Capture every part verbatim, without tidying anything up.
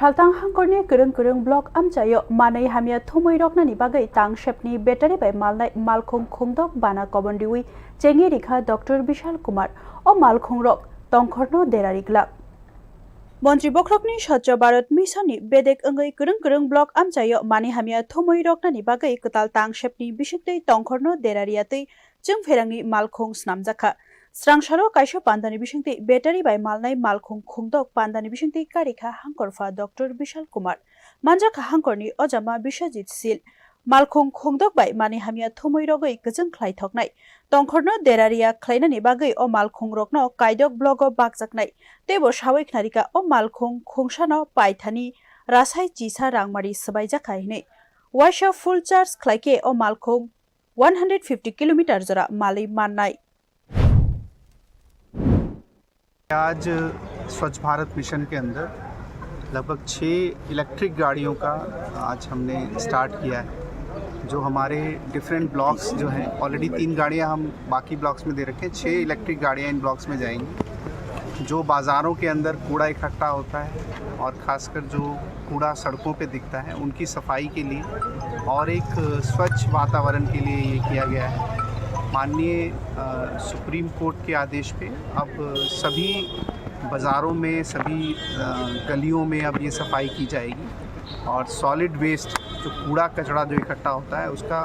Saltang hangkorni kwrwng kwrwng block amchaio manwi hamya thumwi roknani bagwi tangsepni battery bai malnai malkhung khungdok bana kobon riwi chengwi rikha Doctor Bishal Kumar. O malkhungrok tongkhorno dera riglak. Montri bokhorokni Swachh Bharat Mission ni bedek wngwi kwrwng kwrwng block amchaio manwi hamya thumwi roknani bagwi kwtal tangsepni bisingtwi tongkhorno dera riyatwi chwngpherangni malkhung snamjakha. Srangsalo kaisa pandani bisingtwi battery bai malnai malkhung khungdok pandani bisingtwi karikha hangkorpha Doctor Bishal Kumar. Manjakha hangkorni ojama Biswajit Sil. Malkhung khungdok bai manwi hamya thumwi rogwi kwchwng khlai thoknai. Tongkhorno dera riya khlainani bagwi o malkhungrokno kaidok blogo bakjaknai. Teibo sawi khnarikha o malkhung khungsano paithani rasai chisa rangmari swbaijakha hinwi. Waisa full charge khlaikhe o malkhung one hundred fifty kilometer jora malwi mannai. आज स्वच्छ भारत मिशन के अंदर लगभग छः इलेक्ट्रिक गाड़ियों का आज हमने स्टार्ट किया है, जो हमारे डिफरेंट ब्लॉक्स जो हैं, ऑलरेडी तीन गाड़ियां हम बाकी ब्लॉक्स में दे रखे हैं, छः इलेक्ट्रिक गाड़ियां इन ब्लॉक्स में जाएंगी। जो बाज़ारों के अंदर कूड़ा इकट्ठा होता है और ख़ासकर जो कूड़ा सड़कों पे दिखता है, उनकी सफाई के लिए और एक स्वच्छ वातावरण के लिए ये किया गया है। माननीय सुप्रीम कोर्ट के आदेश पे अब सभी बाज़ारों में, सभी गलियों में अब ये सफाई की जाएगी और सॉलिड वेस्ट, जो कूड़ा कचरा जो इकट्ठा होता है, उसका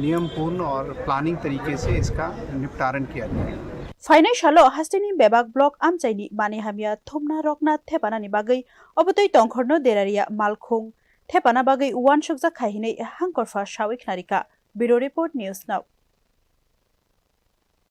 नियमपूर्ण और प्लानिंग तरीके से इसका निपटारण किया जाएगा। Phainai salo hasteni bebak block amchaini manwi hamya thumna rokna thepanani bagwi obotwi tongkhorno dera riya malkhung thepana bagwi uansukjak khai hinwi hangkorpha sawi khnarikha. Bureau Report, News Now.